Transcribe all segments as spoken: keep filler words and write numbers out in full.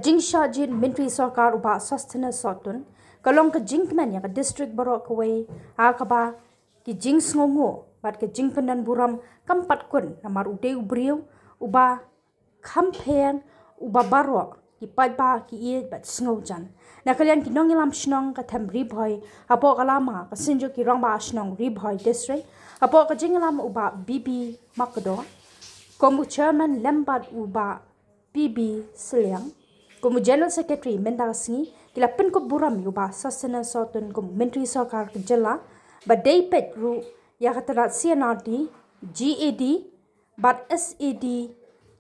Jingshah jied Myntri Sorkar u Bah Sosthenes Sohtun ka long ka jingkmen ïa ka district baroh kawei, ha kaba ki jingsngewnguh bad ka jingpynbeit burom kam pat kut, namar u dei u briew uba kham pher, uba baroh ki paidbah ki ïeit bad sngewjan. Na ka liang ki nongïalam shnong ka them Ri Bhoi hapoh ka lama ka Synjuk ki Rangbah Shnong Ri Bhoi District, hapoh ka jingïalam u Bah B B Makdo kum u chairman lem bad u Bah P B Sliang kum u General Secretary, mynta ka sngi ki la pynkup burom ïa u Bah Sosthenes Sohtun kum u Myntri Sorkar ka jylla, ba dei peit ruh ïa ka tnat C and R D, G A D bad S A D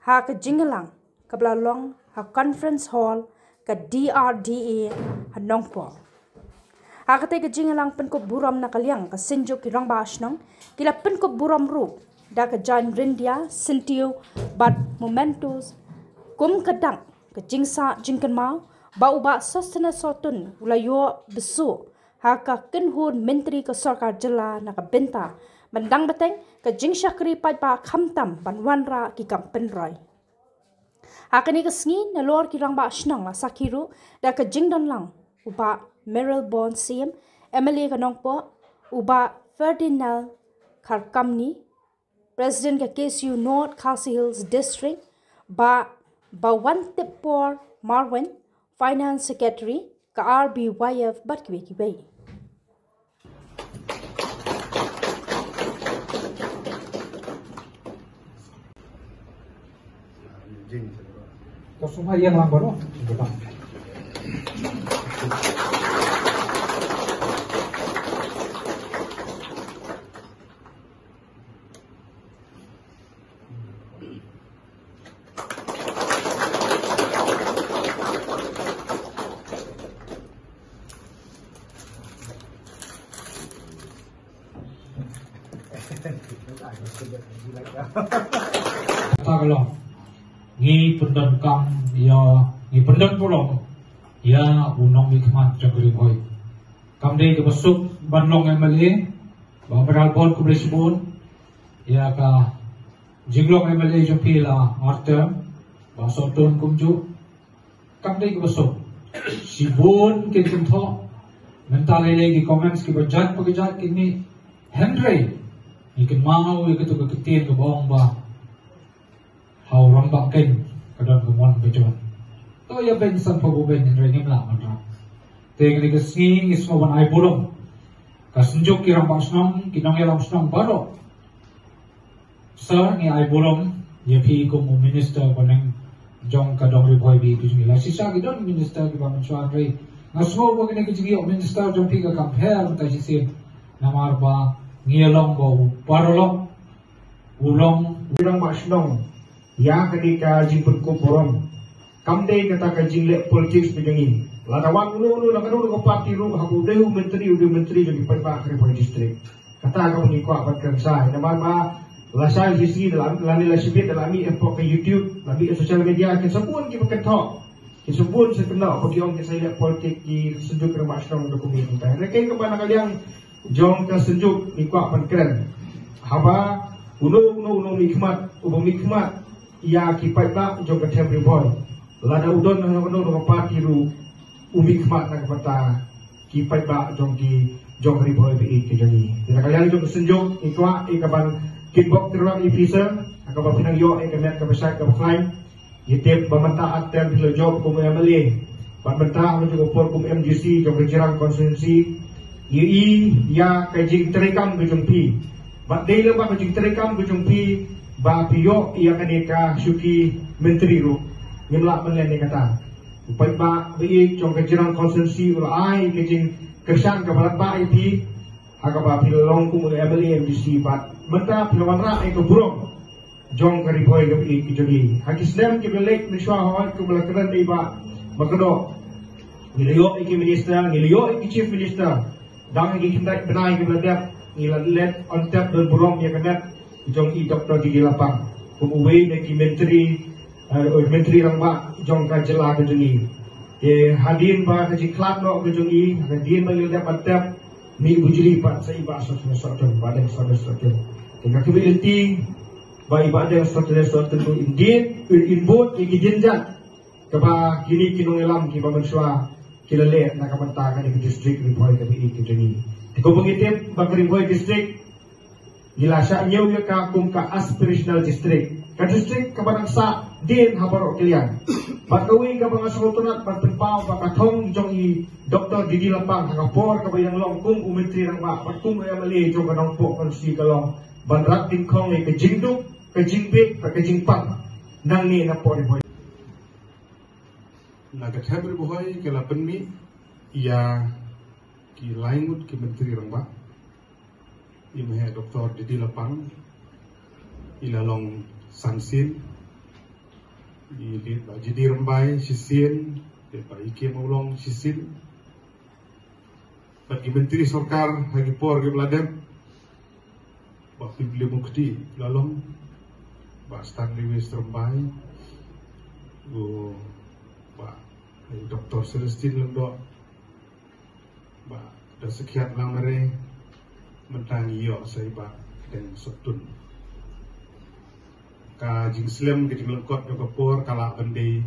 ha ka jingïalang kaba la long ha Conference Hall ka D R D A ha Nongpoh. Ha katei ka jingïalang pynkup burom na ka liang ka Synjuk ki Rangbah Shnong ki la pynkup burom ruh da ka jaiñ ryndia, syntiew bad mementos kum ka dak ka jingsah jingkynmaw ba u Bah Sosthenes Sohtun u la ïoh bsut ha ka kynhun myntri ka sorkar jylla na ka bynta ban dang bteng ka jingshakri paidbah, khamtam ban wanrah ki kam pynroi. Ha kane ka sngi nalor ki Rangbah Shnong la sakhi ruh da ka jingdon lang u Bah Mayralborn Syiem, M L A ka Nongpoh, u Bah Ferdinand Kharkamni, President ka K S U North Khasi Hills District, Bah Bawantipor Marwein, Finance Secretary ka R B Y F bad kiwei kiwei. Kata ka long, ngi pyndonkam ïa, ngi pyndon burom ïa u nongmihkhmat jong ka Ri Bhoi. Kam dei kaba suk ban long M L A, Bah Mayralborn, khublei shibun ïa ka jinglong M L A jong phi la ar term, Bah Sohtun kumjuh. Kam dei kaba suk. Shibun kin kynthoh, mynta lei lei ki comments kiba jait pa ki jait kin mih. Hynrei ngi kynmaw ïa katu ka ktien kaba ong ba ha u rangbah keiñ ka don ka mon ka jon. To ïa beiñ san phew beiñ, hynrei ngim lah ban rah. Te kane ka sngi ngi sngewbha ban ai burom ka Synjuk ki Rangbah Shnong, ki nongïalam shnong baroh. Sir, ngi ai burom ïa phi kum u minister bneng jong ka dong Ri Bhoi ba ïeit ka jong ngi. La shisha ki don minister kiba mynshuwa, hynrei nga sngew ba kane ka jingïoh minister jong phi ka kam pher mynta shisien, namar ba ngi ïa long ba u paralok u long u rangbah shnong ïa kane ka jingpynkup burom. Kam dei kata ka jingleh politics ka jong ngi. Lada wan uno uno na kano kano ka party ruh, haba u dei u myntri, u dei u myntri jong ki paidbah ka Ri Bhoi District. Kata kaba ngi kwah ban kren shai. Namar ba lashai shisngi da la, lane lashibit da la mih hapoh ka YouTube, la mih ha social media, kin sa bun kiba kynthoh, kin sa bun sa kynnoh ba ki ong ki sa ïaleh politik ki Synjuk Rangbah Shnong da kumne kumtai. Hynrei kaba na ka liang jong ka Synjuk ngi kwah ban kren, haba uno uno u nongmihkhmat uba mihkhmat ïa ki paidbah jong ka them Ri Bhoi, lada u don ha kano kano ka party ruh, u mihkhmat na ka bynta ki paidbah jong ki, jong ka Ri Bhoi ba ïeit ka jong ngi. Te na ka liang jong ka Synjuk ngi kwah ïa ka ban kitbok tyrwa ïa phi sir, ha kaba phi nang ïoh ïa ka met kaba shait kaba khlaiñ. Ngi tip ba mynta ar term phi la jop kum u M L A, bad mynta ha ka jong ka por kum M D C jong ka Jirang constituency. Ngi ïohi ïa ka jingtrei kam ka jong phi. Bad dei lyngba ka jingtrei kam ka jong phi ba phi ïoh ïa kane ka shuki myntri ruh. Ngim lah ban len ïa kata. U paidbah ba ïeit jong ka Jirang constituency u la ai ka jingkyrshan kaba lyngba ïa phi, ha kaba phi la long kum u M L A M D C, bad mynta phi la wanrah ïa ka burom jong ka Ri Bhoi kaba ïeit ka jong ngi. Ha ki snem kiba la leit mynshuwa, hooid, kumba la kren da i Bah Makdoh, ngi la ïoh ïa ki minister, ngi la ïoh ïa ki chief minister. Dang ha ki khyndai bnai kiba la dep ngi la leit on tap don burom ïa ka met jong i Doctor D D Lapang kum uwei na ki myntri, eh, myntri rangbah jong ka jylla ka jong ngi. Te hadien ba ka jingkhlad noh ka jong ngi, hadien ba ngi la dep on tap, mih bujli pat sa i Bah Sosthenes Sohtun, Bah Deng Sosthenes Sohtun. Te nga kyrmen lynti ba i Bah Deng Sosthenes Sohtun ruh in dei in bud ïa ki jingïaid Kaba kine ki nongïalam kiba mynshuwa ki la leh na ka bynta kane ka district Ri Bhoi kaba ïeit ka jong ngi. Te kumba ngi tip ba ka Ri Bhoi district ngi la shah ñiew ïa ka kum ka aspirational district. Ka district kaba nang sah dien ha baroh ki liang. Bad kawei kaba nga sngewtynnat ban pynpaw ba ka thong jong i Doctor D D Lapang ha ka por kaba i dang long kum u Myntri Rangbah bad kum u M L A jong ka Nongpoh Constituency ka long ban rat dyngkhong ïa ka jingduk, ka jingbieit bad ka jingpang nangne na poh Ri Bhoi. Na ka them Ri Bhoi ka la pynmih ïa ki lai ngut ki Myntri Rangbah. I Meh Doctor D D Lapang i la long san sien, i Bah G D Rymbai shisien, i Bah Ikem u long shisien. Bad ki Myntri Sorkar ha ki por kiba la dep, Bah Pibli Mukhti la long, Bah Stanley West Rymbai, u Bah Doctor Celestine Lyngdoh, Bah Sakhiat Lamare, mynta ngi ïoh sa i Bah Deng Sohtun. Ka jingslem ka jinglyngkot jong ka por ka lah ban dei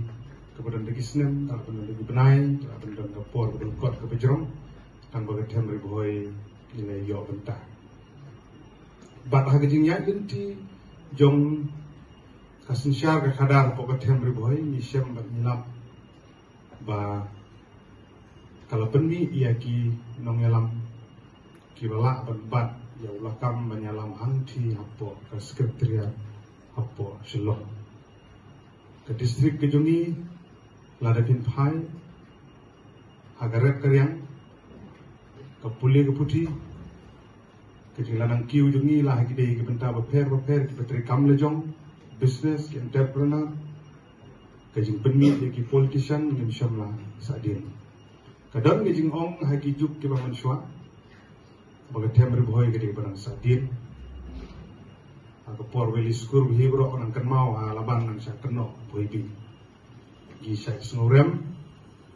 kaba don da ki snem, ka lah ban don da ki bnai, ka lah ban don ka por kaba lyngkot kaba jrong, tang ba ka them Ri Bhoi ngi la ïoh bynta. Bad ha ka jingïaid lynti jong ka synshar ka khadar hapoh ka them Ri Bhoi ngi shem bad ngi lap ba ka la pynmih ïa ki nongïalam kiba lah ban bat ïa u lakam ban ïalam hangtei hapoh ka Secretariat hapoh Shillong. Ka district ka jong ngi lada phin phai ha ka rep ka riang, ka pule ka puthi, ka jinglanang kiew jong ngi la ha ki dei ki bynta bapher bapher, kiba trei kam la jong, business, ki entrepreneur, ka jingpynmih ïa ki politician ngim shym la sah dien. Ka don ka jingong ha ki juk kiba mynshuwa ba ka them Ri Bhoi ka dei kaba dang sah dien. Ha ka por Valley Skur ba hi baroh nang kynmaw ha Laban nang shah kynnoh Bhoi Bieit. Ngi shah sngewrem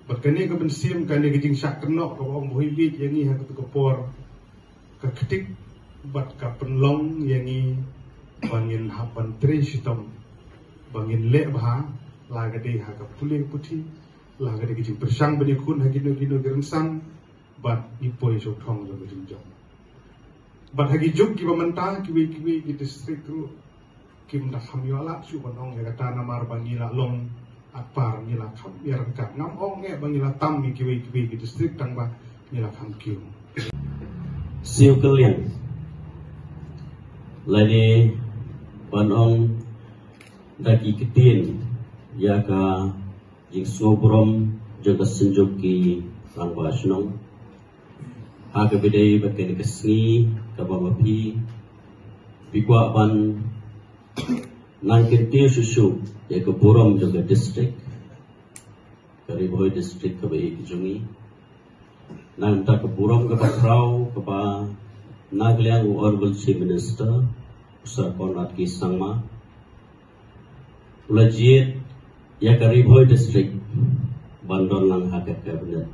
bad kane ka mynsiem, kane ka jingshah kynnoh kaba ong Bhoi Bieit ïa ngi ha katu ka por, ka ktik bad ka pynlong ïa ngi ba ngin hap ban trei shitom, ba ngin leh bha, la ka dei ha ka pule puthi, la ka dei ka jingpyrshang ban ïakhun ha kino kino ki rynsan, bad ngi poi sha u thong jong ka jingjop. Bad ha ki juk kiba mynta, kiwei kiwei ki district ruh kim da kham ïoh lad shuh ban ong ïa kata, namar ba ngi la long atpar, ngi la kham ïa ryngkat. Ngam ong eh ba ngi la tam ïa kiwei kiwei ki district, tang ba ngi la kham kiew. Siew Kylliang, lane ban ong da ki ktien ïa ka jingsngewburom jong ka Synjuk ki Rangbah Shnong. Ha kaba dei bad kane ka sngi kaba ma phi, phi kwah ban nang kyntiew shuh shuh ïa ka burom jong ka district, ka Ri Bhoi District kaba ïeit ka jong ngi. Nangta ka burom kaba khraw kaba na ka liang u Honorable Chief Minister, u Sir Conrad K Sangma, u la jied ïa ka Ri Bhoi District ban don lang ha ka cabinet.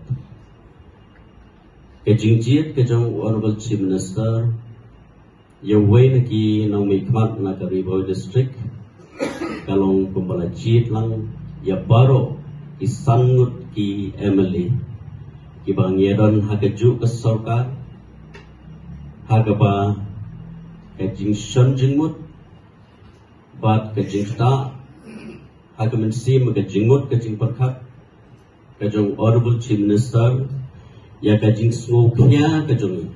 Ka jingjied ka jong u Honorable Chief Minister ïa uwei na ki nongmihkhmat na ka Ri Bhoi District ka long kumba la jied lang ïa baroh ki san ngut ki M L A kiba ngi ïa don ha kajuh ka sorkar, ha kaba ka jingshon jingmut bad ka jingktah, ha ka mynsiem ka jingmut ka jingpyrkhat ka jong Honorable Chief Minister ïa ka jingsngewkhia ka jong ngi.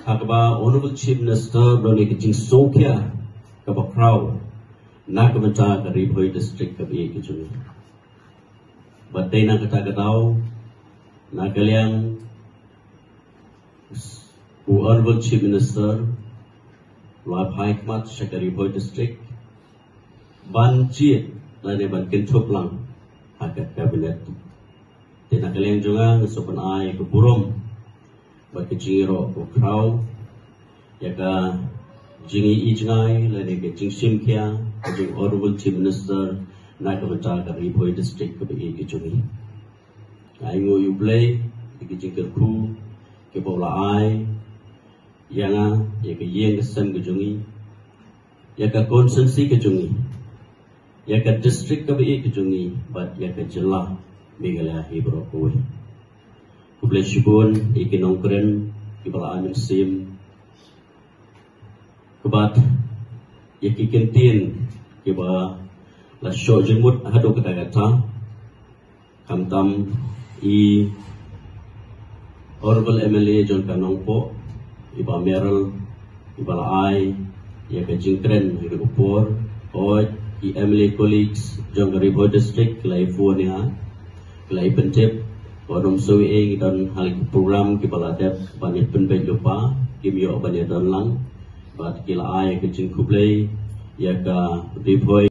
Ha kaba Honorable Chief Minister u don ïa ka jingsngewkhia kaba khraw na ka bynta ka Ri Bhoi District kaba ïeit ka jong ngi. Bad dei na kata ka daw, na ka liang u Honorable Chief Minister u la phai khmat sha ka Ri Bhoi District ban jied lane ban kynthup lang ha ka cabinet. Te na ka liang jong nga, nga sngewbha ban ai ka burom bad ka jingïaroh kaba khraw ïa ka jingïohi jngai lane ka jingshim khia ka jong Honorable Chief Minister na ka bynta ka Ri Bhoi District kaba ïeit ka jong ngi. Nga ainguh ïa U Blei ïa ka jingkyrkhu kaba u la ai ïa nga, ïa ka ïing ka sem ka jong ngi, ïa ka constituency ka jong ngi, ïa ka district kaba ïeit ka jong ngi bad ïa ka jylla Meghalaya hi baroh kawei. Khublei shibun ïa ki nongkren kiba la ai mynsiem bad ïa ki kyntien kiba la shoh jingmut haduh katta katta. Khamtam i Honorable M L A jong ka Nongpoh, i Bah Mayralng, i ba la ai ïa ka jingkren ha kane ka por. Hooid, ki M L A colleagues jong ka Ri Bhoi District ki la ïa phone ïa nga, ki la ïa pyntip ba ym shuh ei, ngi don ha ki program kiba la dep ban ïa pynbeit lypa, kim ïoh ban ïa don lang. Bad ki la ai ïa ka jingkhublei ïa ka Ri Bhoi